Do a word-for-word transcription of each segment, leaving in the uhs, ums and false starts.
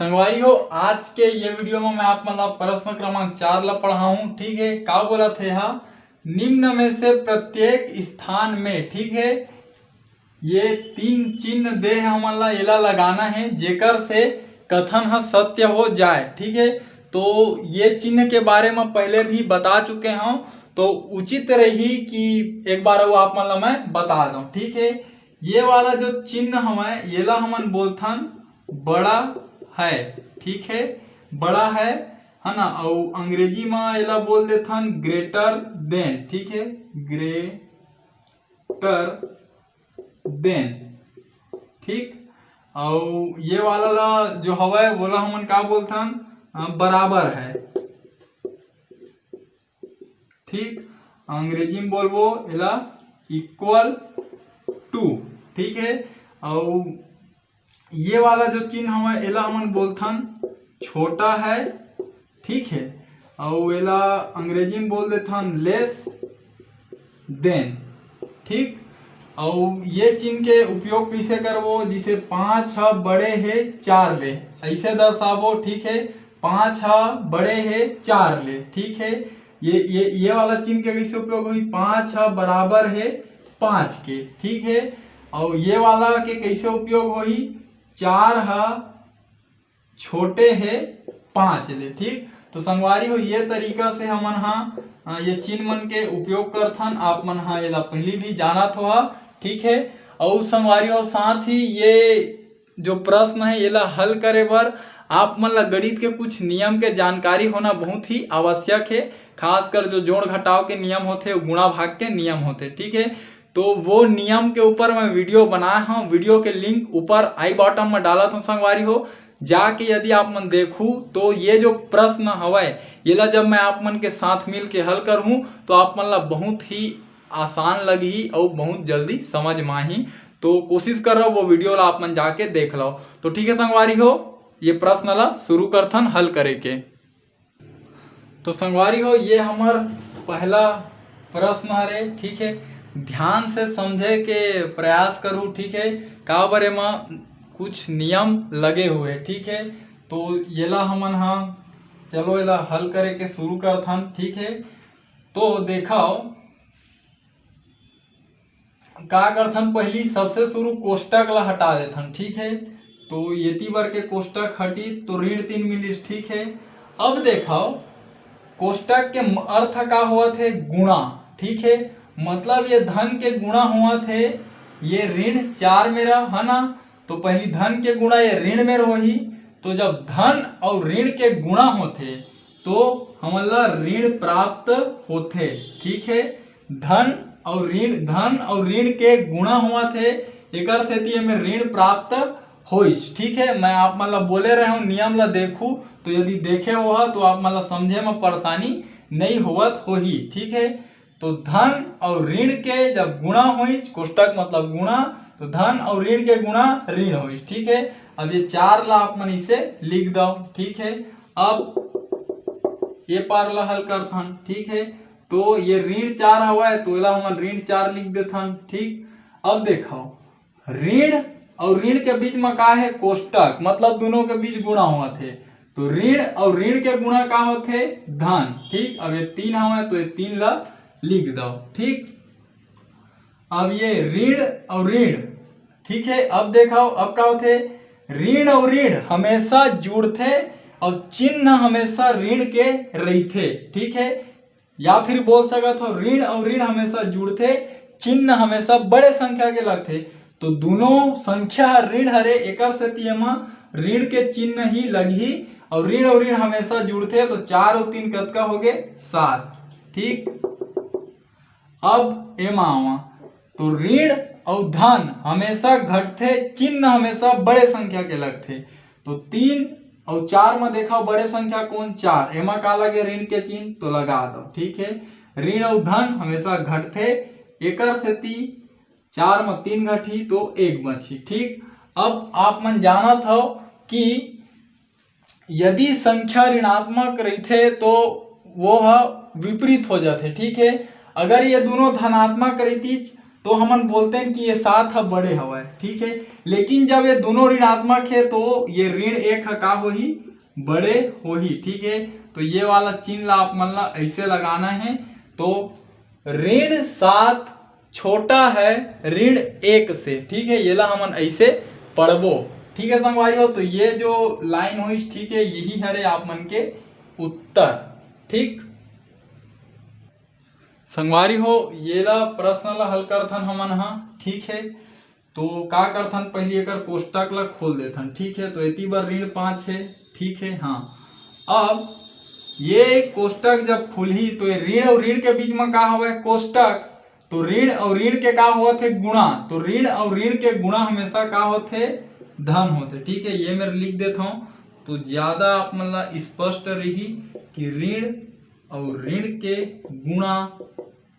संगवारी हो, आज के ये वीडियो में मैं आप मन ला प्रश्न क्रमांक चार ला पढ़ाऊँ। ठीक है, का बोलत हे हा, निम्न में से प्रत्येक स्थान में, ठीक है, ये तीन चिन्ह दे हे हमन ला, एला लगाना है, जेकर से कथन ह सत्य हो जाए। ठीक है, तो ये चिन्ह के बारे में पहले भी बता चुके हूँ, तो उचित रही कि एक बार वो आप मन ला मैं बता दूँ। ठीक है, ये वाला जो चिन्ह हवय, येला हमन बोलथन बड़ा है। ठीक है, बड़ा है, है ना। अउ अंग्रेजी में एला बोल देथन greater than। ठीक है, greater than। ठीक, अउ ये वाला ला जो हवय, वोला हमन का बोलथन? अ, बराबर है। ठीक, अंग्रेजी में बोलबो एला equal to। ठीक है, अउ ये वाला जो चिन्ह हवय, एला हमन बोलथन छोटा है। ठीक है, अउ एला अंग्रेजी में बोल देथन less than। ठीक, अउ ये चिन्ह के उपयोग कइसे करबो? जैसे पाँच ह बड़े हे चार ले, ऐसे दर्शाबो। ठीक है, पाँच ह बड़े हे चार ले। ठीक है, ये ये ये वाला चिन्ह के कइसे उपयोग होही? पाँच ह बराबर हे पाँच के। ठीक है, अउ ये वाला के कइसे उपयोग होही? चार ह छोटे हे पाँच ले। ठीक, तो संगवारी हो, ये तरीका से हमन हा, अ, ये चिन्ह मन के उपयोग करथन। आप मन हा एला पहली भी जानत होहा। ठीक है, अउ संगवारी हो, साथ ही ये जो प्रश्न है, एला हल करे बर आप मन ला गणित के कुछ नियम के जानकारी होना बहुत ही आवश्यक है। खासकर जो जोड़ घटाव के नियम होथे, गुणा भाग के नियम होथे। ठीक है, तो वो नियम के ऊपर मैं वीडियो बनाए हूँ। वीडियो के लिंक ऊपर आई बॉटम में डालत हूँ संगवारी हो, जाके यदि आप मन देखू तो ये जो प्रश्न हवय, येला जब मैं आप मन के साथ मिल के हल करहूँ, तो आप मन ला बहुत ही आसान लगही अउ बहुत जल्दी समझ में आही। तो कोशिश कर रहा वो वीडियो ला आप मन जाके देख लो। तो ठीक है संगवारी हो, ये प्रश्न ला शुरू करथन हल करे के। तो संगवारी हो, ये हमर पहला प्रश्न हरे। ठीक है, ध्यान से समझे के प्रयास करू। ठीक है, काबर एमा कुछ नियम लगे हुए। ठीक है, तो येला हमन हा, चलो, एला हल करे के शुरू करथन। ठीक है, तो देखाओ, का करथन, पहली सबसे शुरू कोष्टक ला हटा देथन। ठीक है, तो एती बर के कोष्टक हटी तो ऋण तीन मिलिस। ठीक है, अब देखाओ, कोष्टक के म-, अर्थ का होवत हे? गुणा। ठीक है, मतलब ये धन के गुणा होवत हे, ये ऋण चार मेरा है ना, तो पहली धन के गुणा ये ऋण मेर होही। तो जब धन अउ ऋण के गुणा होथे, तो हमन ला ऋण प्राप्त होथे। ठीक है, धन अउ ऋण, धन अउ ऋण के गुणा होवत हे, एकर सेती एमे ऋण प्राप्त होइस। ठीक है, मैं आप मन ला बोले रहे हूँ, नियम ला देखू, तो यदि देखे होहा तो आप मन ला समझे में परेशानी नहीं होवत होही। ठीक है, तो धन अउ ऋण के जब गुणा होइस, कोष्टक मतलब गुणा, तो धन अउ ऋण के गुणा ऋण होइस। ठीक है, अब ये चार ला आप मन इसे लिख दो। ठीक है, अब ये पार ला हल करथन। ठीक है, तो ये ऋण चार हवय, तो एला हमन ऋण चार लिख देथन। ठीक, अब देखो, ऋण अउ ऋण के बीच में का है? कोष्टक, मतलब दोनों के बीच गुणा होवत हे। तो ऋण अउ ऋण के गुणा का होथे? धन। ठीक, अब ये तीन हवय, तो ये तीन ला लिख दो। ठीक, अब ये ऋण अउ ऋण, ठीक है, अब देखाओ, अब का होथे? ऋण अउ ऋण हमेशा जुड़थे अउ चिन्ह हमेशा ऋण के रहिथे। ठीक है, या फिर बोल सकत हो, ऋण अउ ऋण हमेशा जुड़थे, चिन्ह हमेशा बड़े संख्या के लगथे। तो दोनों संख्या ह ऋण हरे, एकर सेती एमा ऋण के चिन्ह ही लगही। अउ ऋण अउ ऋण हमेशा जुड़थे, तो चार अउ तीन कतका होगे? सात। ठीक, अब एमा आवा, तो ऋण अउ धन हमेशा घटथे, चिन्ह हमेशा बड़े संख्या के लगथे। तो तीन अउ चार में देखा बड़े संख्या कौन? चार। एमा का लगे? ऋण के चिन्ह, तो लगा दो। ठीक है, ऋण अउ धन हमेशा घटथे, एकर सेती चार में तीन घटही तो एक बची। ठीक, अब आप मन जानत हव कि यदि संख्या ऋणात्मक रहिथे तो वो ह विपरीत हो जाथे। ठीक है, अगर ये दोनों धनात्मक रहितिस तो हमन बोलते हैं कि ये सात ह बड़े हवय, ठीक है। लेकिन जब ये दोनों ऋणात्मक है तो ये ऋण एक ह का होही, बड़े होही। ठीक है, तो ये वाला चिन्ह ला आप मन ला ऐसे लगाना है। तो ऋण सात छोटा है ऋण एक से। ठीक है, ये ला हमन ऐसे पढ़बो। ठीक है संगवारी हो, तो ये जो लाइन होइस, ठीक है, यही हरे आप मन के उत्तर। ठीक संगवारी हो, ये ला प्रश्न ला हल करथन हमन हा। ठीक है, तो का करथन, पहली एकर कोष्टक ला खोल देथन। ठीक है, तो एती बर ऋण पाँच है। ठीक है, हाँ, अब ये कोष्टक जब खुलही तो ये ऋण और ऋण के बीच में का हवय, कोष्टक। तो ऋण और ऋण के का होत है, गुणा। तो ऋण और ऋण के गुणा हमेशा का होत है, धन होत है। ठीक है, ये मेर लिख देता हूँ, तो ज्यादा आप मन ला स्पष्ट रही कि ऋण और ऋण के गुणा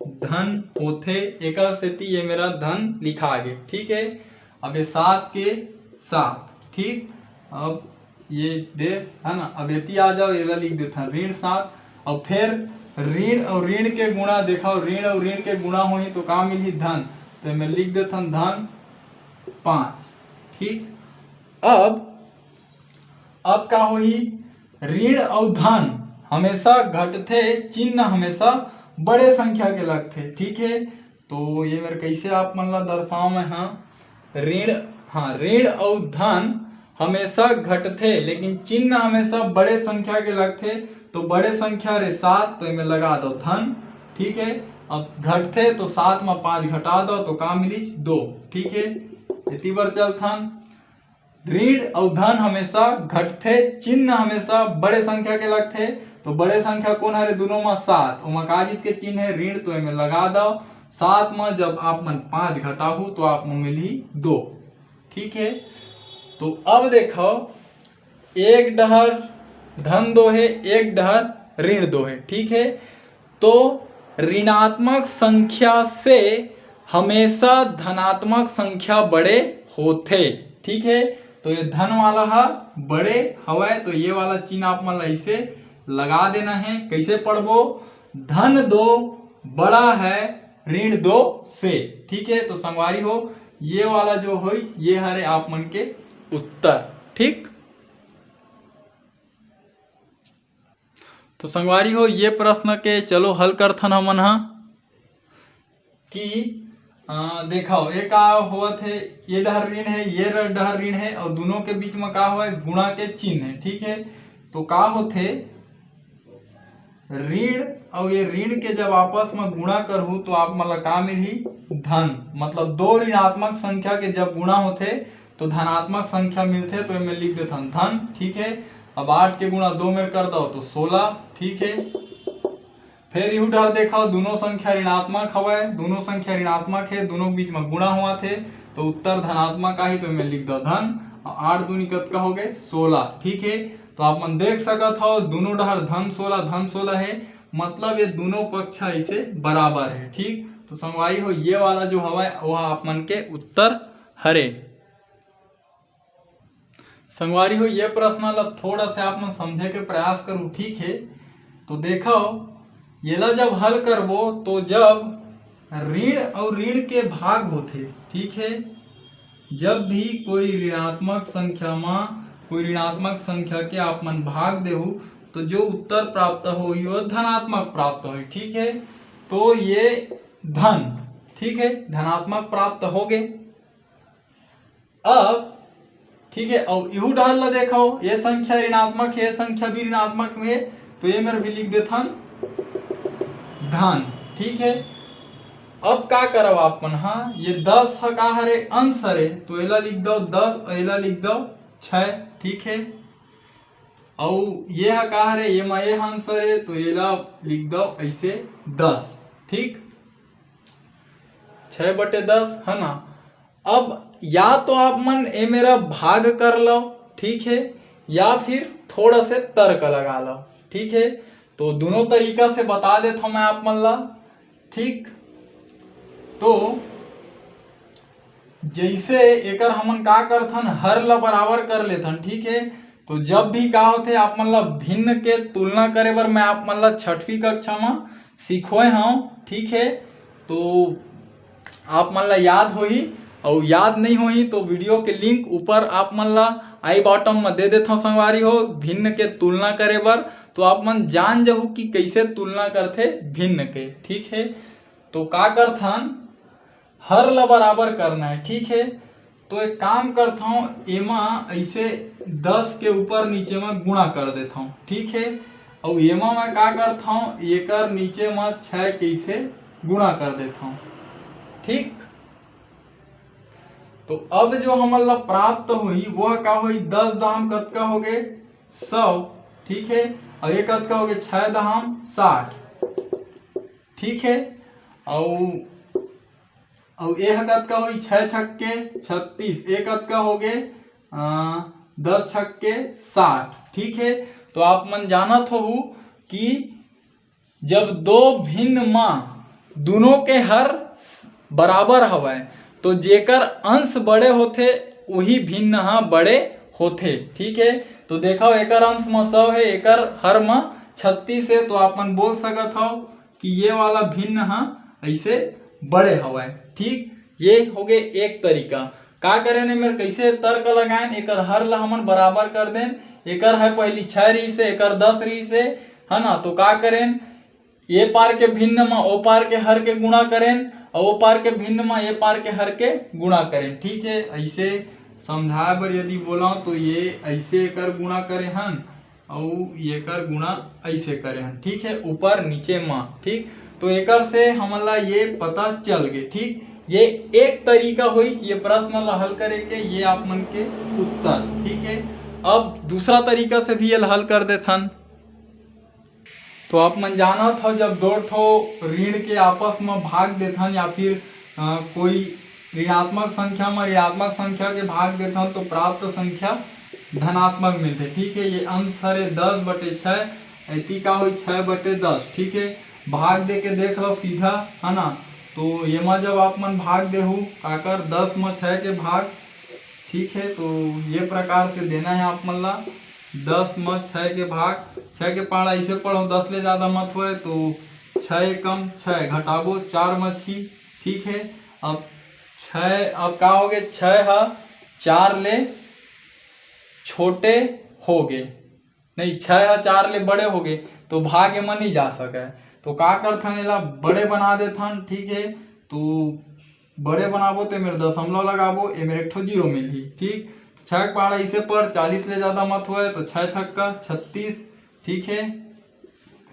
धन होथे, एकर सेती ये मेरा धन लिखा गे। ठीक है, अब ये सात के सात। ठीक, अब ये देश है ना, अब एती आ जाओ, एला लिख देथन ऋण सात। और फिर ऋण और ऋण के गुणा, देखो ऋण और ऋण के गुणा होही तो का मिलही, धन। तो मैं लिख देथन धन पाँच। ठीक, अब अब का होही, ऋण अउ धन हमेशा घटथे, चिन्ह हमेशा बड़े संख्या के लगथे। ठीक है, तो ये मेर कैसे आप मन ला दर्शाओ मैं, हाँ, ऋण, हाँ, ऋण अउ धन हमेशा घटथे लेकिन चिन्ह हमेशा बड़े संख्या के लगथे। तो बड़े संख्या रे सात, तो एमे लगा दो धन। ठीक है, अब घटथे तो सात में पाँच घटा दो तो का मिलिस, दो। ठीक है, एती बर चलथन। ऋण अउ धन हमेशा घटथे, चिन्ह हमेशा बड़े संख्या के लगथे। तो बड़े संख्या कौन हरे, दोनों में सात, ओमा का जीत के चिन्ह है, ऋण, तो एमे लगा दो। सात में जब आप मन पाँच घटाहू तो आप मन मिलही दो। ठीक है, तो अब देखो, एक डहर धन दो है, एक डहर ऋण दो है। ठीक है, तो ऋणात्मक संख्या से हमेशा धनात्मक संख्या बड़े होथे। ठीक है, तो ये धन वाला हा बड़े हवय, तो ये वाला चिन्ह आप मन ला ऐसे लगा देना है। कैसे पढ़बो, धन दो बड़ा है ऋण दो से। ठीक है, तो संगवारी हो, ये वाला जो होई, ये हरे आप मन के उत्तर। ठीक, तो संगवारी हो, ये प्रश्न के चलो हल करथन हमन हा कि अ, देखाओ, ये का होवत है, ये डहर ऋण है, ये र-, डहर ऋण है और दोनों के बीच में का होवय, गुणा के चिन्ह है। ठीक है, तो का होथे, ऋण और ये ऋण के जब आपस में गुणा करहू तो आप मन ला का मिलही, धन। मतलब दो ऋणात्मक संख्या के जब गुणा होथे तो धनात्मक संख्या मिलथे, तो एमे लिख देथन धन। ठीक है, अब आठ के गुणा दो में कर दो तो सोलह। ठीक है, फिर इहू डहर देखो, दोनों संख्या ऋणात्मक हवय, दोनों संख्या ऋणात्मक है, दोनों के बीच में गुणा होवत हे, तो उत्तर धनात्मक आही, तो एमे लिख दो धन। और आठ दूनी कतका हो गए, सोलह। ठीक है, तो आप मन देख सकत हो दोनों डहर धन सोलह धन सोलह है, मतलब ये दोनों पक्ष ऐसे बराबर है। ठीक, तो संगवारी हो, ये वाला जो हवय वो आप मन के उत्तर हरे। संगवारी हो, ये प्रश्न ला थोड़ा सा आप मन समझे के प्रयास करू। ठीक है, तो देखो, येला जब हल करबो तो जब ऋण और ऋण के भाग होथे, ठीक है, जब भी कोई ऋणात्मक संख्या मा कोई ऋणात्मक संख्या के आप मन भाग देहू तो जो उत्तर प्राप्त होही वो धनात्मक प्राप्त होही। ठीक है, तो ये धन, ठीक है, धनात्मक प्राप्त हो गए। अब ठीक है, अब इहू डहर ला देखो, ये संख्या ऋणात्मक है, ये संख्या भी ऋणात्मक में है, तो ये मेर भी लिख देथन धन। ठीक है, अब का करब आप मन, हाँ, ये दस ह का हरे, अंश हरे, तो एला लिख दो दस और एला लिख दो छः। ठीक है, और ये ह का हरे, ये मा ये ह अंश हरे, तो एला लिख दो ऐसे दस। ठीक, छः बटे दस है ना। अब या तो आप मन ए मेरा भाग कर लो, ठीक है, या फिर थोड़ा से तर्क लगा लो। ठीक है, तो दोनों तरीका से बता देता हूँ मैं आप मन ला। ठीक, तो जैसे एकर हमन का करथन, हर ला बराबर कर लेथन। ठीक है, तो जब भी का होथे, आप मन ला भिन्न के तुलना करे बर मैं आप मन ला छठवीं कक्षा में सिखोए हूँ। ठीक है, तो आप मन ला याद होही अउ याद नहीं होही तो वीडियो के लिंक ऊपर आप मन ला आई बॉटम में दे देथव संगवारी हो, भिन्न के तुलना करे बर, तो आप मन जान जहू कि कैसे तुलना करथे भिन्न के। ठीक है, तो का करथन, हर ला बराबर करना है। ठीक है, तो एक काम करथव, एमा ऐसे दस के ऊपर नीचे में गुणा कर देथव। ठीक है, अउ एमा मैं का करथव, एकर नीचे में छः के इसे गुणा कर देथव। ठीक, तो अब जो हमन ला प्राप्त होही वो का होही, दस दाम कतका हो गए, सौ। ठीक है, और ये कतका हो गए, छः दाम साठ। ठीक है, और और ए ह कतका होही, छः छक्के छत्तीस, ए कतका हो गए, दस छक्के साठ। ठीक है, तो आप मन जानत होहू कि जब दो भिन्न मा दोनों के हर बराबर हवय, तो जेकर अंश बड़े होथे वही भिन्न हा बड़े होथे। ठीक है, तो देखो, एकर अंश म सौ है, एकर हर म छत्तीस है, तो आप मन बोल सकत हव कि ये वाला भिन्न हा ऐसे बड़े हवय। ठीक, ये हो गए एक तरीका। का करेन, एमेर कैसे तर्क लगाएन, एकर हर ला हमन बराबर कर देन। एकर है पहली छः रहीस है, एकर दस रहीस है, है ना? तो का करेन, ये पार के भिन्न म ओ पार के हर के गुणा करेन, और ओ पार के भिन्न म ये पार के हर के गुणा करेन। ठीक है, ऐसे समझाए बर यदि बोला तो ये ऐसे एकर गुणा करे हन, अउ एकर गुणा ऐसे करे हन। ठीक है, ऊपर नीचे म। ठीक, तो एकर से हमन ला ये पता चल गए। ठीक, ये एक तरीका होई ये प्रश्न ला हल करे के, ये आप मन के उत्तर। ठीक है, अब दूसरा तरीका से भी ये ला हल कर देथन। तो आप मन जानत हो, जब दो ठो ऋण के आपस में भाग देथन या फिर अ, कोई ऋणात्मक संख्या में ऋणात्मक संख्या के भाग देथन तो प्राप्त संख्या धनात्मक मिलथे। ठीक है, ये अंश हरे दस बटे छः, ऐती का होई, छः बटे दस। ठीक है, भाग दे के देख लो सीधा, है ना? तो ये में जब आप मन भाग देहू काकर, दस में छः के भाग। ठीक है, तो ये प्रकार से देना है आप मन ला। दस में छः के भाग, छः के पहाड़ा ऐसे पढ़ो, दस ले ज़्यादा मत होए, तो छः एकम छः, घटाबो चार मछी। ठीक है, अब छः, अब का हो गए, छः ह चार ले छोटे हो गए, नहीं, छः ह चार ले बड़े हो गए, तो भाग एमा नहीं जा सके। तो का करथन, एला बड़े बना देथन। ठीक है, तो बड़े बनाबो तो एमेर दशमलव लगाबो, एमेर एक ठो जीरो मिलही। ठीक, छः के पहाड़ा इसे पर चालीस ले ज़्यादा मत होए, तो छः छक्का छत्तीस। ठीक है,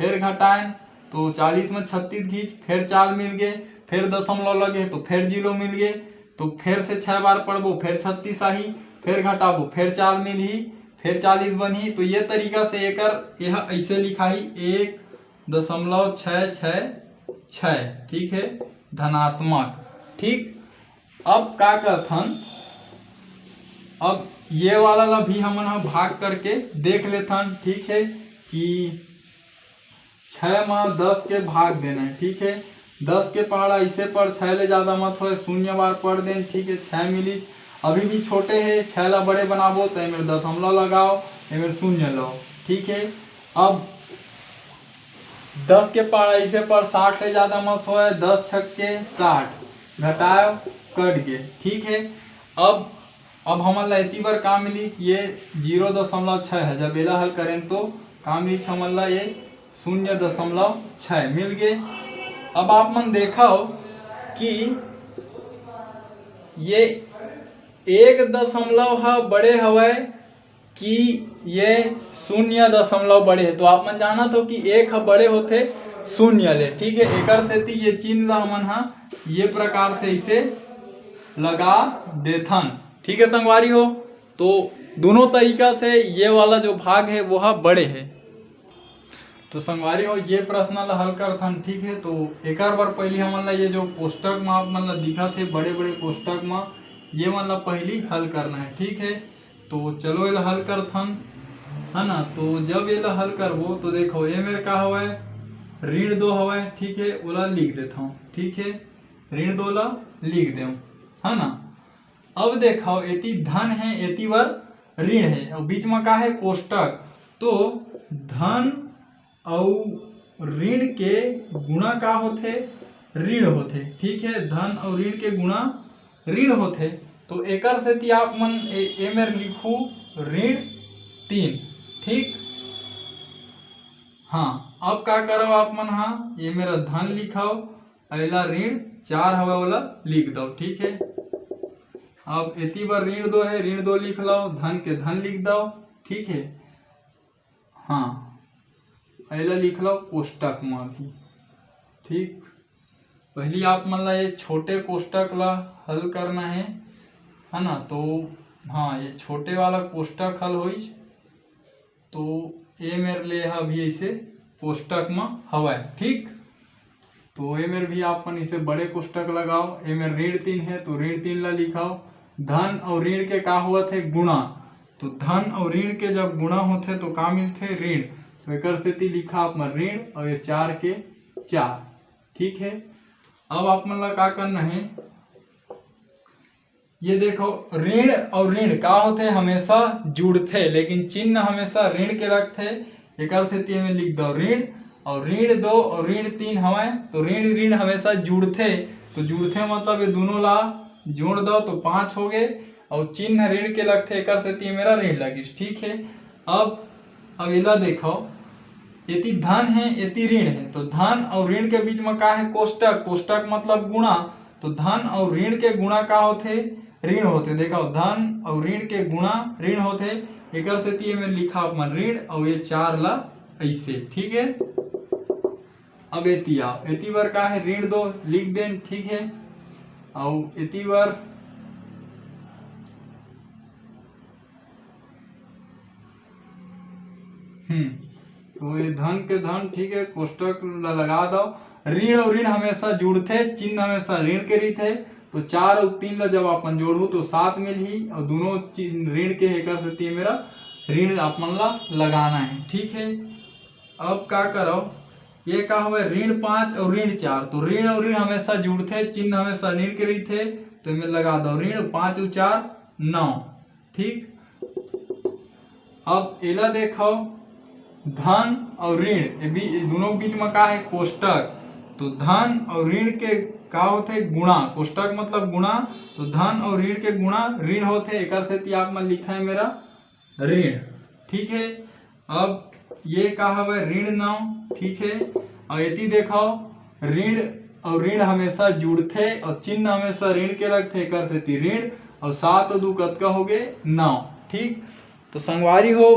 फिर घटाएन तो चालीस में छत्तीस घीच, फिर चार मिल गए, फिर दशमलव लगे तो फिर जीरो मिल गए, तो फिर से छः बार पढ़बो, फिर छत्तीस आही, फिर घटाबो, फिर चार मिलही, फिर चालीस बनही। तो ये तरीका से एकर यह ऐसे लिखाही, एक दशमलव छः छः छः। ठीक है, धनात्मक। ठीक, अब का करथन, अब ये वाला ला भी हमन ह भाग करके देख लेथन। ठीक है, कि छः मा दस के भाग देना है। ठीक है, दस के पहाड़ा इसे पर छः ले ज़्यादा मत होए, शून्य बार पढ़ देन। ठीक है, छः मिली, अभी भी छोटे है, छः ला बड़े बनाबो तो एमेर दशमलव लगाओ, एमेर शून्य लो। ठीक है, अब दस के पहाड़ा इसे पर साठ ले ज़्यादा मत होए, दस छक्के साठ, घटाओ, कट गए। ठीक है, अब अब हमन ला एती बर का मिली, ये जीरो दशमलव छः है, जब एला हल करेन तो का मिली हमन ला, ये शून्य दशमलव छः मिल गए। अब आप मन देखो कि ये एक दशमलव ह बड़े हवय कि ये शून्य दशमलव बड़े है, तो आप मन जानत हो कि एक ह बड़े होथे शून्य ले। ठीक है, एकर सेती ये चिन्ह ला हमन ह ये प्रकार से इसे लगा देथन। ठीक है संगवारी हो, तो दोनों तरीका से ये वाला जो भाग है वो ह बड़े है। तो संगवारी हो, ये प्रश्न ला हल करथन। ठीक है, तो एकर बर पहली हमन ला ये जो कोष्टक में आप मन ला दिखत है, बड़े बड़े कोष्टक में, ये मन ला पहली हल करना है। ठीक है, तो चलो एला हल करथन, है ना? तो जब एला हल करबो तो देखो, ए मेर का हवय, ऋण दो हवय। ठीक है, ओला लिख देथव। ठीक है, ऋण दो ला लिख देव, है ना? अब देखो, एती धन है, एती बर ऋण है, और बीच में का है, कोष्टक। तो धन अउ ऋण के गुणा का होथे? ऋण होथे। ठीक है, धन अउ ऋण के गुणा ऋण होथे, तो एकर सेती आप मन ए, ए मेर लिखू ऋण तीन। ठीक, हाँ, अब का करव आप मन, हाँ, ये मेरा धन लिखव, अइला ऋण चार हवय, ओला लिख दव। ठीक है, अब एती बर ऋण दो है, ऋण दो लिख लव, धन के धन लिख दव। ठीक है, हाँ, अइला लिख लव कोष्टक म भी। ठीक, पहली आप मन ला ये छोटे कोष्टक ला हल करना है, है ना? तो हाँ, ये छोटे वाला कोष्टक हल होइस, तो ए मेर ले हा भी ऐसे कोष्टक म हवय। ठीक, तो ए मेर भी आप मन इसे बड़े कोष्टक लगाओ। ए मेर ऋण तीन है, तो ऋण तीन ला लिखाओ। धन और ऋण के का होवत है? गुणा। तो धन और ऋण के जब गुणा होथे, तो का मिलथे? ऋण। तो एकर सेती लिखा आप मन ऋण और ये चार के चार। ठीक है, अब आप मन ला का करना है, ये देखो, ऋण और ऋण का होथे? हमेशा जुड़थे, लेकिन चिन्ह हमेशा ऋण के रखथे। एकर सेती एमे लिख दो ऋण, और ऋण दो और ऋण तीन हवय, तो ऋण ऋण हमेशा जुड़थे, तो जुड़थे मतलब ये दोनों ला जोड़ दो तो पाँच हो गए, और चिन्ह ऋण के लगथे, एकर सेती मेरा ऋण लगिस। ठीक है, अब अब एला देखो, एती धन है, एती ऋण है, तो धन और ऋण के बीच में का है? कोष्टक। कोष्टक मतलब गुणा, तो धन और ऋण के गुणा का होथे? ऋण होथे। देखो, धन और ऋण के गुणा ऋण होथे, एकर सेती एमे लिखा अपन ऋण और ये चार ला ऐसे। ठीक है, अब एती आओ, एती बर का है? ऋण दो लिख देन। ठीक है, और एती बर हम्म, तो ये धन के धन, ठीक है, कोष्टक ल-, लगा दो। ऋण और ऋण हमेशा जुड़थे, चिन्ह हमेशा ऋण के रहिथे, तो चार और तीन ला जब अपन जोड़ू तो सात मिलही, और दोनों चिन्ह ऋण के, एकर सेती मेरा ऋण आप मन ला लगाना है। ठीक है, अब का करो, ये का हुआ? ऋण पाँच और ऋण चार, तो ऋण और ऋण हमेशा जुड़थे, चिन्ह हमेशा ऋण के रहिथे, तो एमे लगा दो ऋण, पाँच और चार नौ। ठीक, अब एला देखो, धन और ऋण, ये बी-, ये दोनों के बीच में का है? कोष्टक। तो धन और ऋण के का होथे? गुणा। कोष्टक मतलब गुणा, तो धन और ऋण के गुणा ऋण होथे, एकर सेती आप मन लिखा है मेरा ऋण। ठीक है, अब ये का हवय? ऋण नौ। ठीक है, और एती देखो, ऋण और ऋण हमेशा जुड़थे और चिन्ह हमेशा ऋण के लगथे, एकर सेती ऋण, और सात और दू कतका हो गए? नौ। ठीक, तो संगवारी हो,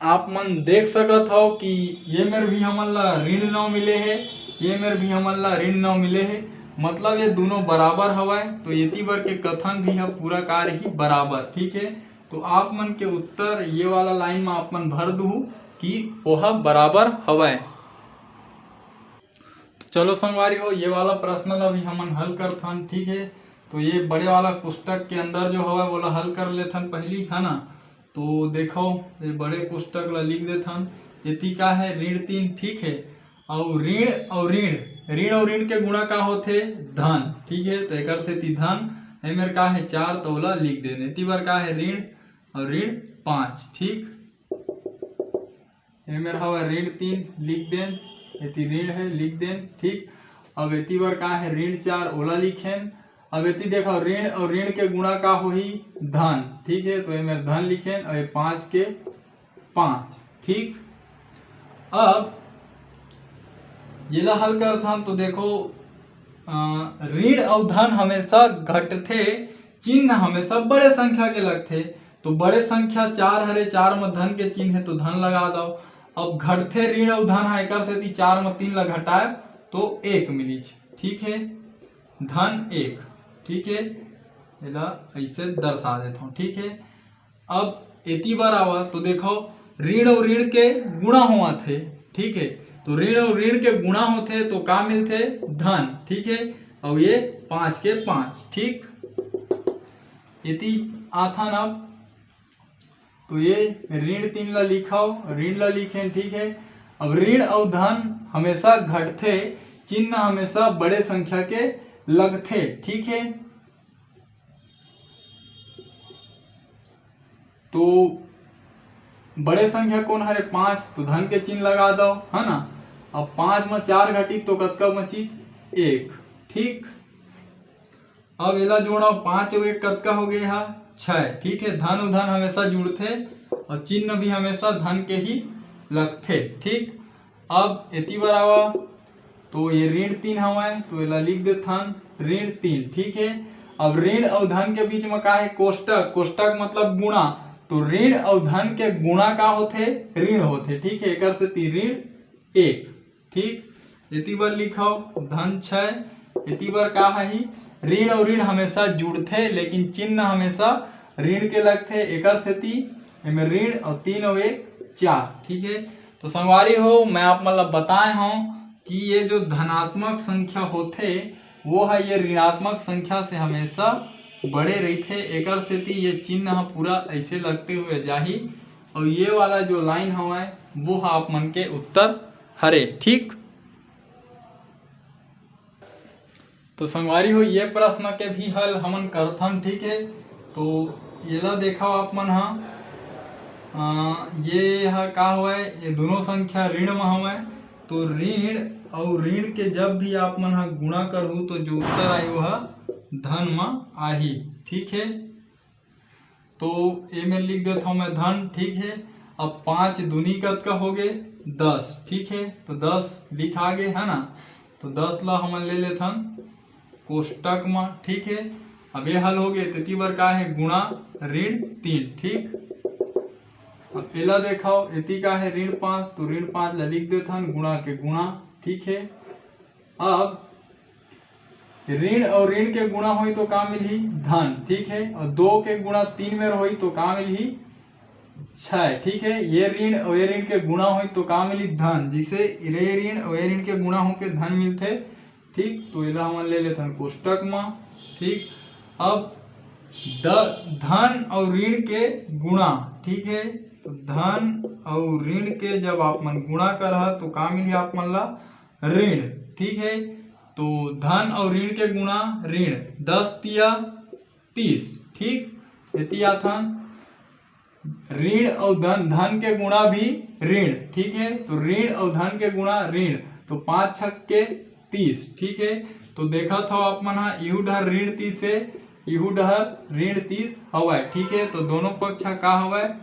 आप मन देख सकत हव कि ये मेर भी हमन ला ऋण नौ मिले हे, ये मेर भी हमन ला ऋण नौ मिले हे, मतलब ये दोनों बराबर हवय। तो एती बर के कथन भी ह पूरा कार्य ही बराबर। ठीक है, तो आप मन के उत्तर ये वाला लाइन में आप मन भर दूहू कि ओह बराबर हवय। तो चलो संगवारी हो, ये वाला प्रश्न ला भी हमन हल करथन। ठीक है, तो ये बड़े वाला कोष्टक के अंदर जो हवय, वोला हल कर लेथन पहली, है ना? तो देखो, ये बड़े कोष्टक ला लिख देथन। एती का है? ऋण तीन। ठीक है, और ऋण और ऋण, ऋण और ऋण के गुणा का होथे? धन। ठीक है, तो एकर सेती धन, एमेर का है? चार, तो ओला लिख देन। एती बर का है? ऋण और ऋण पाँच। ठीक, एमेर हवय ऋण तीन, लिख देन, एती ऋण है, लिख देन। ठीक, अब एती बर का है? ऋण चार, ओला लिखेन। अब एती देखो, ऋण और ऋण के गुणा का होही? धन। ठीक है, तो एमेर धन लिखेन और ये पाँच के पाँच। ठीक, अब येला हल करथन तो देखो, अ, ऋण अउ धन हमेशा घटथे, चिन्ह हमेशा बड़े संख्या के लगथे। तो बड़े संख्या चार हरे, चार म धन के चिन्ह हे, तो धन लगा दव। अब घटथे ऋण अउ धन ह, एकर सेती चार म तीन ला घटाए तो एक मिलिस। ठीक है, धन एक। ठीक है, एला ऐसे दर्शा देथव। ठीक है, अब एती बर आवा तो देखव, ऋण अउ ऋण के गुणा होवत हे। ठीक है, तो ऋण अउ ऋण के गुणा होथे तो का मिलथे? धन। ठीक है, अउ ये पाँच के पाँच। ठीक, एती आथन अब, तो ये ऋण तीन ला लिखव, ऋण ला लिखेन। ठीक है, अब ऋण अउ धन हमेशा घटथे, चिन्ह हमेशा बड़े संख्या के लगथे। ठीक है, तो बड़े संख्या कौन हरे? पाँच, तो धन के चिन्ह लगा दव, है ना। अब पाँच म चार घटी तो कतका बचिस? एक। ठीक, अब एला जोड़ो, पाँच अउ एक कतका हो गए हा? छः। ठीक है, धन अउ धन हमेशा जुड़थे और चिन्ह भी हमेशा धन के ही लगथे। ठीक, अब एती बर आवा, तो ये ऋण तीन हवय, तो एला लिख देथन ऋण तीन। ठीक है, अब ऋण अउ धन के बीच में का है? कोष्टक। कोष्टक मतलब गुणा, तो ऋण अउ धन के गुणा का होथे? ऋण होथे। ठीक है, एकर सेती ऋण एक। ठीक, एती बर लिखव धन छः, एती बर का है? ऋण अउ ऋण हमेशा जुड़थे, लेकिन चिन्ह हमेशा ऋण के लगथे, एकर सेती एमे ऋण अउ तीन अउ एक चार। ठीक है, तो संगवारी हो, मैं आप मन ला बताए हूँ कि ये जो धनात्मक संख्या होथे, वो है ये ऋणात्मक संख्या से हमेशा बड़े रहिथे, एकर सेती ये चिन्ह ह पूरा ऐसे लगते हुए जाही। और ये वाला जो लाइन हवय, वो ह आप मन के उत्तर हरे। ठीक, तो संगवारी हो, ये प्रश्न के भी हल हमन करथन। ठीक है, तो येला देखव आप मन ह, अ, ये ह का हवय? ये दोनों संख्या ऋण म हवय, तो ऋण अउ ऋण के जब भी आप मन ह गुणा करहू, तो जो उत्तर आही, वो ह धन म आही। ठीक है, तो एमे लिख देथव मैं धन। ठीक है, अब पाँच दूनी कतका हो गए? दस। ठीक है, तो दस लिखा गे, है ना? तो दस ला हमन ले लेथन कोष्टक म। ठीक है, अब ये हल हो गए, तेती बर का है? गुणा ऋण तीन। ठीक, अब एला देखव, एती का है? ऋण पाँच, तो ऋण पाँच ला लिख देथन गुणा के गुणा। ठीक है, अब ऋण अउ ऋण के गुणा होई तो का मिलही? धन। ठीक है, अउ दो के गुणा तीन मेर होई तो का मिलही? छः। ठीक है, ये ऋण अउ ये ऋण के गुणा होई तो का मिलही? धन। जिसे ये ऋण अउ ये ऋण के गुणा होके धन मिलथे। ठीक, तो एला हमन ले लेथन कोष्टक म। ठीक, अब द-, धन अउ ऋण के गुणा। ठीक है, तो धन अउ ऋण के जब आप मन गुणा करहा, तो का मिलही आप मन ला? ऋण। ठीक है, तो धन अउ ऋण के गुणा ऋण, दस तिया तीस। ठीक, एती आथन, ऋण अउ धन, धन के गुणा भी ऋण। ठीक है, तो ऋण अउ धन के गुणा ऋण, तो पाँच छक के तीस। ठीक है, तो देखत हव आप मन ह, इहू डहर ऋण तीस है, इहू डहर ऋण तीस हवय। ठीक है, तो दोनों पक्ष ह का हवय?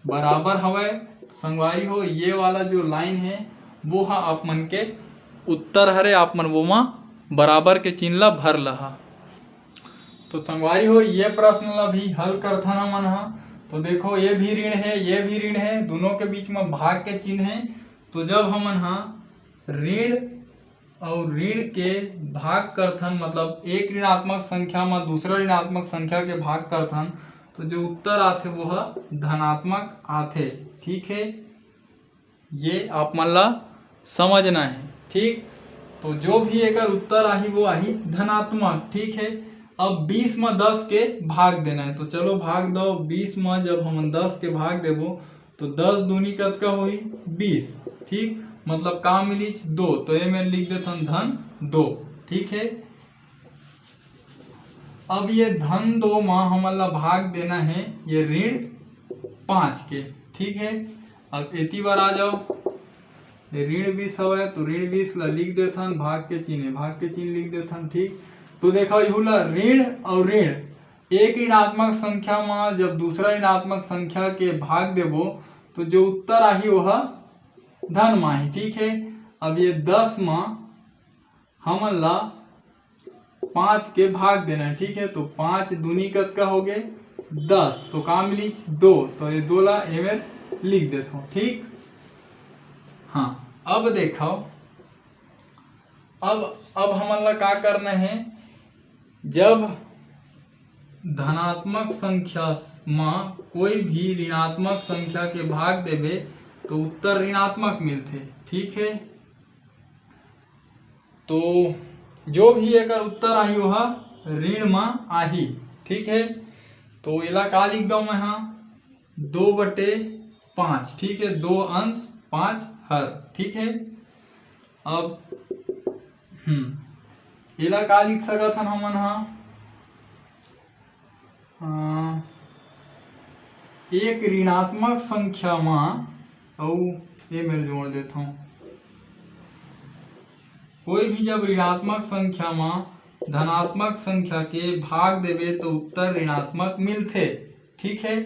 बराबर हवय। संगवारी हो, ये वाला जो लाइन है, वो ह आप मन के उत्तर हरे, आप मन वो मा बराबर के चिन्ह ला भर लहा। तो संगवारी हो, ये प्रश्न ला भी हल करथन हमन ह। तो देखो, ये भी ऋण है, ये भी ऋण है, दोनों के बीच में भाग के चिन्ह है। तो जब हमन ह ऋण अउ ऋण के भाग करथन, मतलब एक ऋणात्मक संख्या म दूसरा ऋणात्मक संख्या के भाग करथन, तो जो उत्तर आथे, वो ह धनात्मक आथे। ठीक है, ये आप मन ला समझना है। ठीक, तो जो भी एकर उत्तर आही, वो आही धनात्मक। ठीक है, अब बीस म दस के भाग देना है। तो चलो, भाग दो। बीस म जब हमन दस के भाग देबो, तो दस दूनी कतका होही? बीस। ठीक, मतलब का मिलिच? दो। तो ये में लिख देथन धन दो। ठीक है, अब ये धन दो म हमन ला भाग देना है ये ऋण पाँच के। ठीक है, अब एती बर आ जाओ, ये ऋण बीस हवय, तो ऋण बीस ला लिख देथन, भाग के चिन्ह, भाग के चिन्ह लिख देथन। ठीक, तो देखो, इहू ला ऋण अउ ऋण, एक ऋणात्मक संख्या म जब दूसरा ऋणात्मक संख्या के भाग देबो, तो जो उत्तर आही, वह धन म आही। ठीक है, अब ये दस म हमन ला पाँच के भाग देना है। ठीक है, तो पाँच दूनी कतका हो गए? दस। तो का मिलिच? दो। तो ये दो ला एमेर लिख देथो। ठीक, हाँ, अब देखो, अब अब हमन ला का करना है? जब धनात्मक संख्या म कोई भी ऋणात्मक संख्या के भाग देबे, तो उत्तर ऋणात्मक मिलथे। ठीक है, तो जो भी एकर उत्तर आही, ओहा ऋण म आही। ठीक है, तो एला का लिख दो मैं हा? दो बटे पाँच। ठीक है, दो अंश पाँच हर। ठीक है, अब हम्म एला का लिख सकत हन हमन हा? अ, एक ऋणात्मक संख्या म, अउ ए मेर जोड़ देथव, कोई भी जब ऋणात्मक संख्या म धनात्मक संख्या के भाग देबे तो उत्तर ऋणात्मक मिलथे। ठीक है,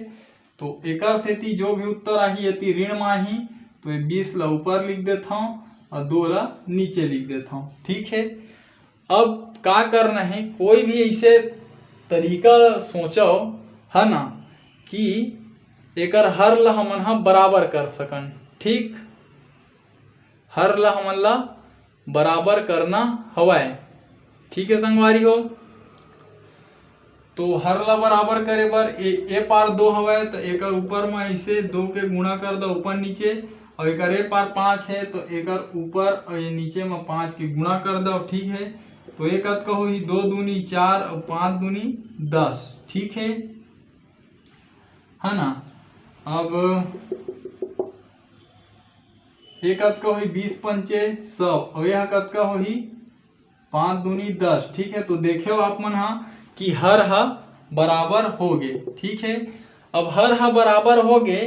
तो एकर सेती जो भी उत्तर आही, एती ऋण म आही, तो ये बीस ला ऊपर लिख देथव और दो ला नीचे लिख देथव। ठीक है, अब का करना है, कोई भी ऐसे तरीका सोचव, है ना, कि एकर हर ला हमन ह बराबर कर सकन। ठीक, हर ला हमन ला बराबर करना हवय। ठीक है संगवारी हो, तो हर ला बराबर करे बर ए, ए पार दो हवय, तो एकर ऊपर म ऐसे दो के गुणा कर दो ऊपर नीचे, और एकर ए पार पाँच है, तो एकर ऊपर और ये नीचे म पाँच के गुणा कर दो। ठीक है, तो ये कतका होही, दो दूनी चार और पाँच दूनी दस। ठीक है, है ना। अब ये कतका होही, बीस पंचे सौ, और यह कतका होही, पाँच दूनी दस। ठीक है, तो देखे हो आप मन हा कि हर हा बराबर हो गे। ठीक है, अब हर हा बराबर हो गे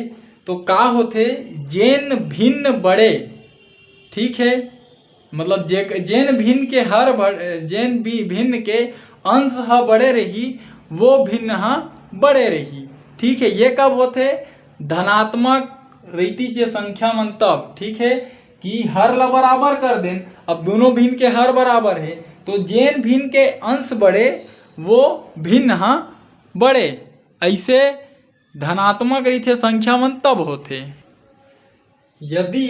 तो का होथे, जेन भिन्न बड़े, ठीक है, मतलब जे, जेन भिन्न के हर बड़-, जेन भी भिन्न के अंश हा बड़े रही, वो भिन्न हा बड़े रही। ठीक है, ये कब होथे, धनात्मक रहितिस ये संख्या मन तब। ठीक है, कि हर ला बराबर कर देन, अब दोनों भिन्न के हर बराबर है, तो जेन भिन्न के अंश बड़े, वो भिन्न हा बड़े। ऐसे धनात्मक रहिथे संख्या मन तब होथे। यदि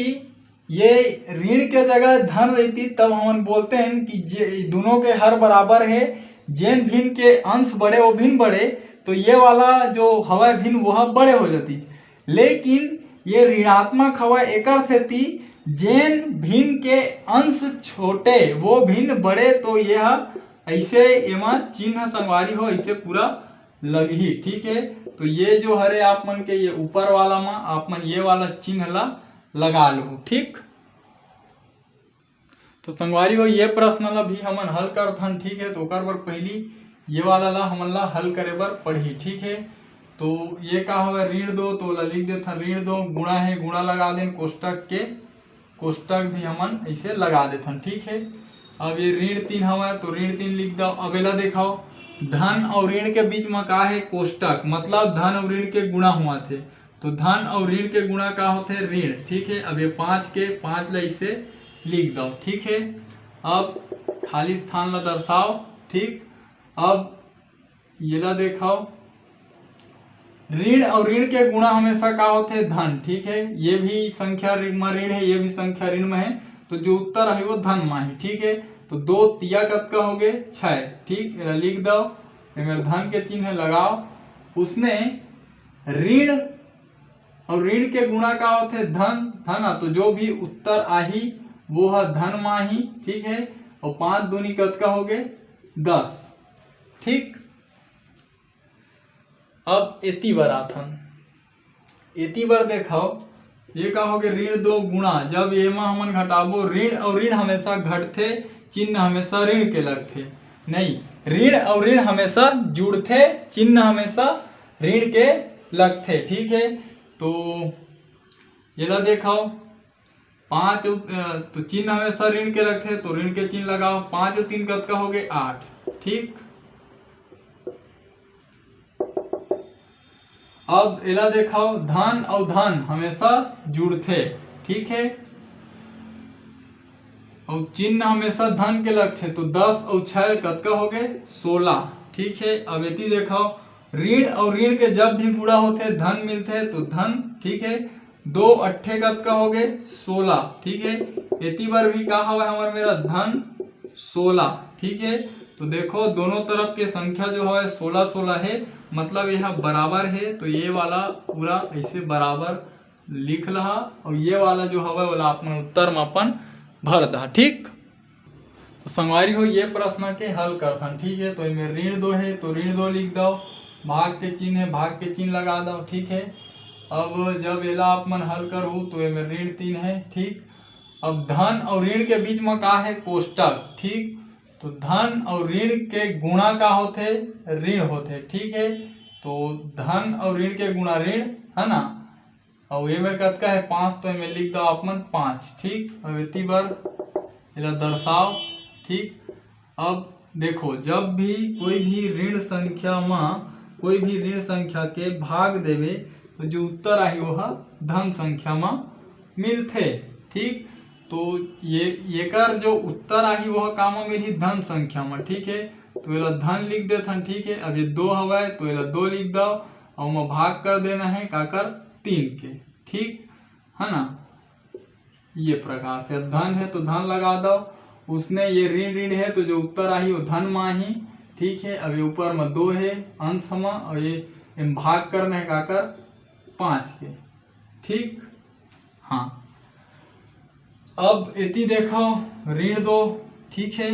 ये ऋण के जगह धन रहितिस, तब हमन बोलते हैं कि जे दोनों के हर बराबर है, जेन भिन्न के अंश बड़े वो भिन्न बड़े, तो ये वाला जो हवय भिन्न, वो ह बड़े हो जातिस। लेकिन ये ऋणात्मक हवय, एकर सेती जेन भिन्न के अंश छोटे वो भिन्न बड़े, तो ये ह ऐसे एमा चिन्ह संगवारी हो ऐसे पूरा लगही। ठीक है, तो ये जो हरे आप मन के ये ऊपर वाला मा आप मन ये वाला चिन्ह ला लगा लो। ठीक, तो संगवारी हो ये प्रश्न ला भी हमन हल करथन। ठीक है, तो ओकर बर पहली ये वाला ला हमन ला हल करे बर पड़ही। ठीक है, तो ये का हवय, ऋण दो, तो ओला लिख देथन ऋण दो, गुणा है गुणा लगा देन कोष्टक के, कोष्टक भी हमन ऐसे लगा देथन। ठीक है, अब ये ऋण तीन हवय तो ऋण तीन लिख दो। अब एला देखाओ, धन और ऋण के बीच में का है, कोष्टक, मतलब धन और ऋण के गुणा हुआ थे, तो धन और ऋण के गुणा का होथे, ऋण। ठीक है, अब ये पाँच के पाँच ला इसे लिख दो। ठीक है, अब खाली स्थान ला दर्शाओ। ठीक, अब येला देखाओ, ऋण और ऋण के गुणा हमेशा का होथे, धन। ठीक है, ये भी संख्या ऋण में ऋण है, ये भी संख्या ऋण में है, तो जो उत्तर है वो धन में है। ठीक है, तो दो तिया कतका हो गए, छः। ठीक, एला लिख दो, एमेर धन के चिन्ह लगाओ। उसने ऋण और ऋण के गुणा का होथे, धन, है ना, तो जो भी उत्तर आही वो ह धन माही। ठीक है, और पाँच दूनी कतका हो गए, दस। ठीक, अब एती बर आथन, एती बर देखाओ, ये का हो गए, ऋण दो गुणा, जब ये मा हमन घटाबो, ऋण और ऋण हमेशा घटथे, चिन्ह हमेशा ऋण के लगथे, नहीं, ऋण और ऋण हमेशा जुड़थे, चिन्ह हमेशा ऋण के लगथे। ठीक है, तो येला देखाओ, पाँच अउ, अ, तो चिन्ह हमेशा ऋण के लगथे, तो ऋण के चिन्ह लगाओ। पाँच अउ तीन कतका हो गए, आठ। ठीक, अब एला देखाओ, धन अउ धन हमेशा जुड़थे। ठीक है, अउ चिन्ह हमेशा धन के लगथे, तो दस अउ छः कतका हो गए, सोलह। ठीक है, अब एती देखाओ, ऋण अउ ऋण के जब भी गुणा होथे, धन मिलथे, तो धन। ठीक है, दो अट्ठे कतका हो गए, सोलह। ठीक है, एती बर भी का हवय हमर मेरा, धन सोलह। ठीक है, तो देखो दोनों तरफ के संख्या जो हवय सोलह सोलह है, मतलब यह बराबर है, तो ये वाला पूरा ऐसे बराबर लिख लहा, और ये वाला जो हवय ओला आप मन उत्तर में अपन भर दहा। ठीक, तो संगवारी हो, ये प्रश्न के हल करथन। ठीक है, तो एमे ऋण दो है तो ऋण दो लिख दो, भाग के चिन्ह है, भाग के चिन्ह लगा दो। ठीक है, अब जब एला आप मन हल करहू तो एमे ऋण तीन है। ठीक, अब धन और ऋण के बीच में का है, कोष्टक। ठीक, तो धन और ऋण के गुणा का होथे, ऋण होथे। ठीक है, तो धन और ऋण के गुणा ऋण, है ना, अउ एमेर कतका है, पाँच, तो एमे लिख दो आप मन पाँच। ठीक, अब एती बर एला दर्शाओ। ठीक, अब देखो, जब भी कोई भी ऋण संख्या म कोई भी ऋण संख्या के भाग देवे, तो जो उत्तर आही, वो ह धन संख्या म मिलथे। ठीक, तो ये, एकर जो उत्तर आही, वो ह का म मिलही? धन संख्या म। ठीक है, तो एला धन लिख देथन। ठीक है, अब ये दो हवय, तो एला दो लिख दव, अउ ओमा भाग कर देना है काकर? तीन के। ठीक है ना, ये प्रकार से। अब धन है तो धन लगा दव, उसने ये ऋण, ऋण है तो जो उत्तर आही, वो धन म आही। ठीक है, अब ये ऊपर म दो है अंश म, और ये एम भाग करना है काकर? पाँच के। ठीक, हाँ, अब एती देखो, ऋण दो। ठीक है,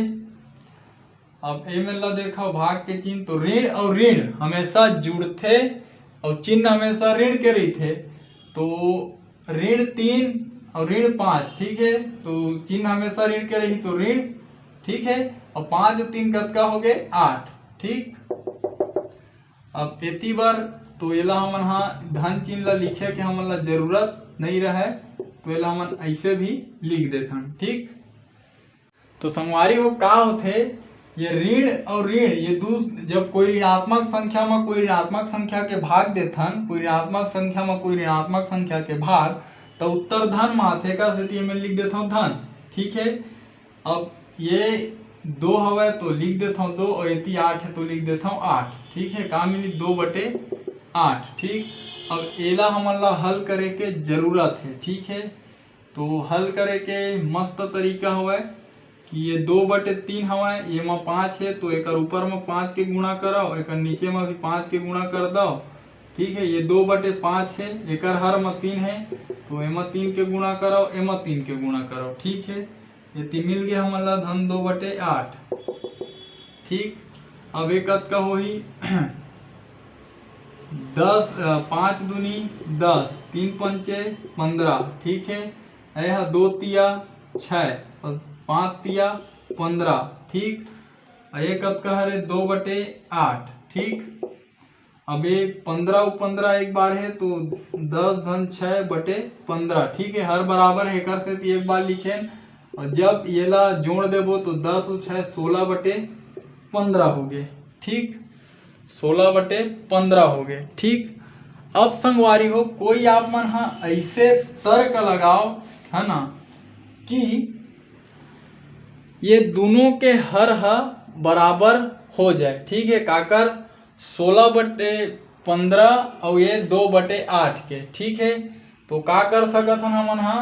अब एमेर ला देखो, भाग के चिन्ह, तो ऋण अउ ऋण हमेशा जुड़थे अउ चिन्ह हमेशा ऋण के रहिथे। तो ऋण तीन अउ ऋण पाँच, ठीक है, तो चिन्ह हमेशा ऋण के रही, तो ऋण, ठीक है, अउ पाँच अउ तीन कतका हो गए? आठ। ठीक, अब एती बर तो एला हमन हा धन चिन्ह ला लिखे के हमन ला जरूरत नहीं रहे, तो एला हमन ऐसे भी लिख देथन। ठीक, तो संगवारी हो, का होथे, ये ऋण अउ ऋण, ये दू, जब कोई ऋणात्मक संख्या म कोई ऋणात्मक संख्या के भाग देथन, कोई ऋणात्मक संख्या म कोई ऋणात्मक संख्या के भाग, तो उत्तर धन म आथे। एकर सेती एमे लिख देथव धन। ठीक है, अब ये दो हवय तो लिख देथव दो, और एती आठ है तो लिख देथव आठ। ठीक है, का मिली? दो बटे आठ। ठीक, अब एला हमन ला हल करे के जरूरत है। ठीक है, तो हल करे के मस्त तरीका हवय कि ये दो बटे तीन हवय, ये म पाँच है तो एकर ऊपर म पाँच के गुणा करव, एकर नीचे म भी पाँच के गुणा कर दव। ठीक है, ये दो बटे पाँच है, एकर हर म तीन है, तो एमा तीन के गुणा करव, एमा तीन के गुणा करव। ठीक है, एती मिल गया हमन ला धन दो बटे आठ। ठीक, अब ये कतका होही? दस, अ, पाँच दूनी दस, तीन पंचे पंद्रह। ठीक है, ये ह दो तिया छः और पाँच तिया पंद्रह। ठीक, और ये कतका हरे? दो बटे आठ। ठीक, अब ये पंद्रह अउ पंद्रह एक बार है तो दस धन छः बटे पंद्रह। ठीक है, हर बराबर है, एकर सेती एक बार लिखेन, और जब येला जोड़ देबो तो दस अउ छः सोलह बटे पंद्रह हो गए। ठीक, सोलह बटे पंद्रह हो गए। ठीक, अब संगवारी हो, कोई आप मन हा ऐसे तर्क लगाओ, है ना, कि ये दोनों के हर हा बराबर हो जाए। ठीक है, काकर? सोलह बटे पंद्रह और ये दो बटे आठ के। ठीक है, तो का कर सकत हन हमन हा,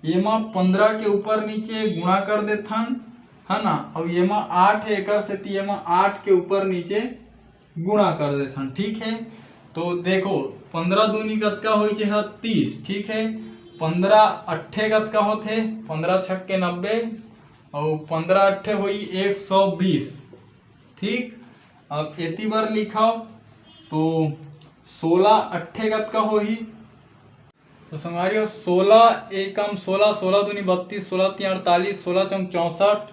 एमा पंद्रह के ऊपर नीचे गुणा कर देथन, है ना, और एमा आठ है, एकर सेती एमा आठ के ऊपर नीचे गुणा कर देथन। ठीक है, तो देखो, पंद्रह दूनी कतका होइचे ह? तीस। ठीक है, पंद्रह अट्ठे कतका होथे? पंद्रह छक्के नब्बे, और पंद्रह अट्ठे होई एक सौ बीस। ठीक, अब एती बर लिखव तो सोलह अट्ठे कतका होही? तो संगवारी हो, सोलह एकम सोलह, सोलह दूनी बत्तीस, सोलह तीन अड़तालीस, सोलह चौक चौंसठ,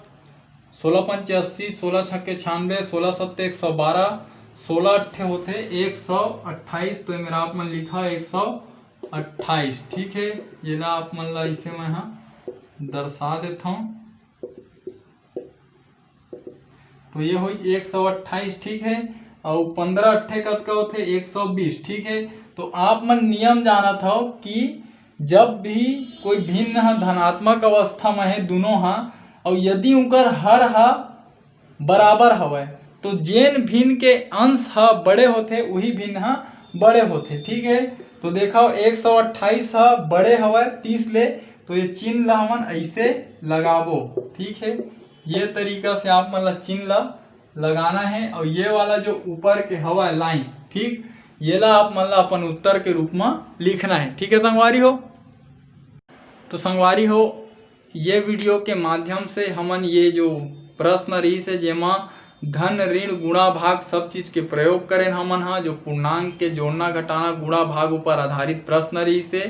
सोलह पंचे अस्सी, सोलह छक्के छियानवे, सोलह सत्ते एक सौ बारह, सोलह अट्ठे होथे एक सौ अट्ठाईस। तो ये मेरा आप मन लिखा एक सौ अट्ठाईस। ठीक है, ये ला आप मन ला इसे मैं हा दर्शा देथव। तो ये होइस एक सौ अट्ठाईस। ठीक है, और पंद्रह अट्ठे कतका होथे? एक सौ बीस। ठीक है, तो आप मन नियम जानत हव कि जब भी कोई भिन्न ह धनात्मक अवस्था म हे दोनों ह, और यदि उनकर हर ह बराबर हवय, तो जेन भिन्न के अंश ह बड़े होथे, उही भिन्न ह बड़े होथे। ठीक है, तो देखव, एक सौ अट्ठाईस ह बड़े हवय तीस ले, तो ये चिन्ह ला हमन ऐसे लगाबो। ठीक है, ये तरीका से आप मन ला चिन्ह ला लगाना है, और ये वाला जो ऊपर के हवय लाइन, ठीक, ये ला आप मन ला अपन उत्तर के रूप में लिखना है। ठीक है संगवारी हो, तो संगवारी हो, ये वीडियो के माध्यम से हमन ये जो प्रश्न रहिस हे, जेमा धन, ऋण, गुणा, भाग सब चीज के प्रयोग करेन हमन हा, जो पूर्णांक के जोड़ना, घटाना, गुणा, भाग ऊपर आधारित प्रश्न रहिस हे,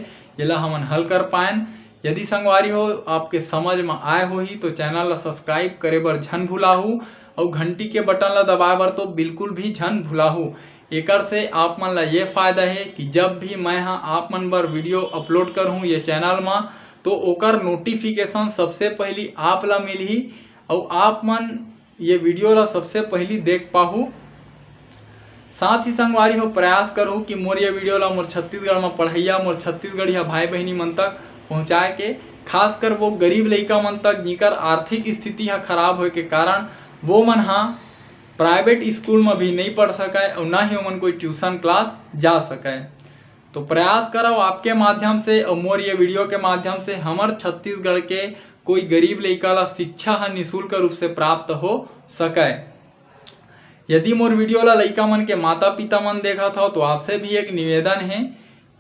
येला हमन हल कर पाएन। यदि संगवारी हो आपके समझ म आए होही तो चैनल ला सब्सक्राइब करे बर झन भुलाहू, अउ घंटी के बटन ला दबाए बर तो बिल्कुल भी झन भुलाहू। एकर से आप मन ला ये फायदा हे कि जब भी मैं हा आप मन बर वीडियो अपलोड करहूँ ये चैनल म, तो ओकर नोटिफिकेशन सबसे पहली आप ला मिलही। अउ आप मन ये वीडियो ला सबसे पहली देख पाहू। साथ ही संगवारी हो, प्रयास करहू कि मोर ये वीडियो ला मोर छत्तीसगढ़ में पढ़ैया, मोर छत्तीसगढ़िया भाई बहिनी मन तक पहुँचाए के, खासकर वो गरीब लइका मन तक, जिकर आर्थिक स्थिति हा खराब होए के कारण वो मन हा प्राइवेट स्कूल में भी नहीं पढ़ सकय और ना ही ओमन कोई ट्यूशन क्लास जा सकय। तो प्रयास करव आपके माध्यम से और मोर ये वीडियो के माध्यम से हमर छत्तीसगढ़ के कोई गरीब लइका ला शिक्षा ह निशुल्क रूप से प्राप्त हो सकय। यदि मोर वीडियो ला लइका मन के माता पिता मन देखत हव तो आपसे भी एक निवेदन है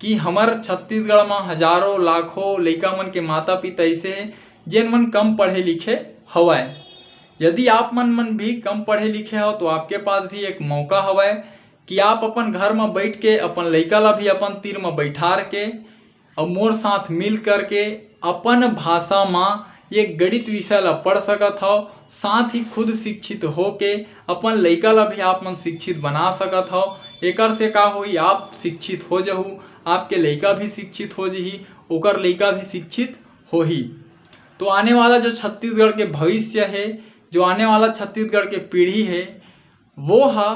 कि हमर छत्तीसगढ़ म हजारों लाखों लइका मन के माता पिता ऐसे है जेन मन कम पढ़े लिखे हवय। यदि आप मन मन भी कम पढ़े लिखे हव तो आपके पास भी एक मौका हवय कि आप अपन घर म बैठ के अपन लइका ला भी अपन तीर म बैठार के और मोर साथ मिल करके अपन भाषा म ये गणित विषय ला पढ़ सकत हव। साथ ही खुद शिक्षित होके अपन लइका ला भी आप मन शिक्षित बना सकत हव। एकर से का होई, आप शिक्षित हो जहू, आपके लइका भी शिक्षित हो जही, ओकर लइका भी शिक्षित होही। तो आने वाला जो छत्तीसगढ़ के भविष्य है, जो आने वाला छत्तीसगढ़ के पीढ़ी है, वो ह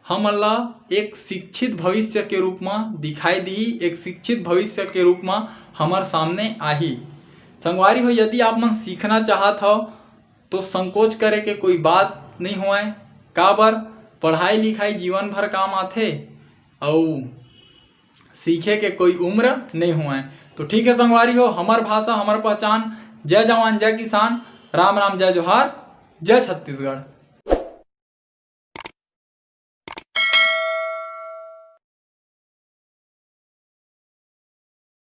हमन ला एक शिक्षित भविष्य के रूप म दिखाई दिही, एक शिक्षित भविष्य के रूप म हमर सामने आही। संगवारी हो, यदि आप मन सीखना चाहत हव तो संकोच करे के कोई बात नहीं होवय। काबर, पढ़ाई लिखाई जीवन भर काम आथे, अउ सीखे के कोई उम्र नहीं होवय। तो ठीक है संगवारी हो, हमर भाषा हमर पहचान। जय जवान, जय किसान, राम राम, जय जोहार, जय छत्तीसगढ़।